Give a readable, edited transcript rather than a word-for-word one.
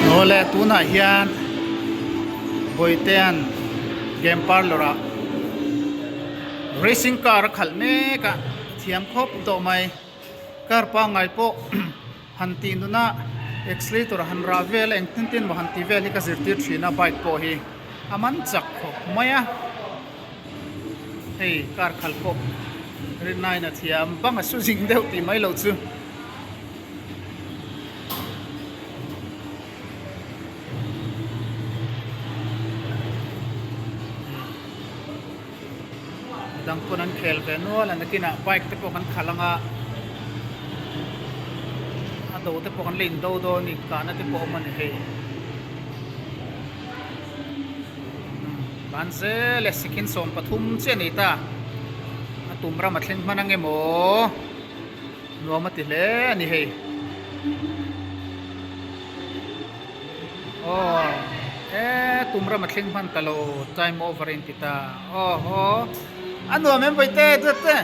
Awle tunah hian Bawitea'n game parlour ah racing car a khalh mek a thiam khawp tawh mai car pangngai pawh han tih nuna accelerator han rah vel a engtin tin maw han tih vel hi ka zirtir thin a bike pawh hi a man chak khawp mai a hei car khalh pawh rinna in a thiam bang a su zing deuh tih mai loh chu. Dang pawn an khel ve nual a nakinah bike te pawh kan khalh anga a do te pawh kan la in do dawn a ni kahna te pawh a awm a ni hei ban zel e sikhin 13 chiah a nei ta a tum ram a thleng hman ang emaw. Nuam a ti hle a ni hei. Aw e tum ram a thleng hman ta lo time over a inti ta. Aw haw a nuam em vaite duat te.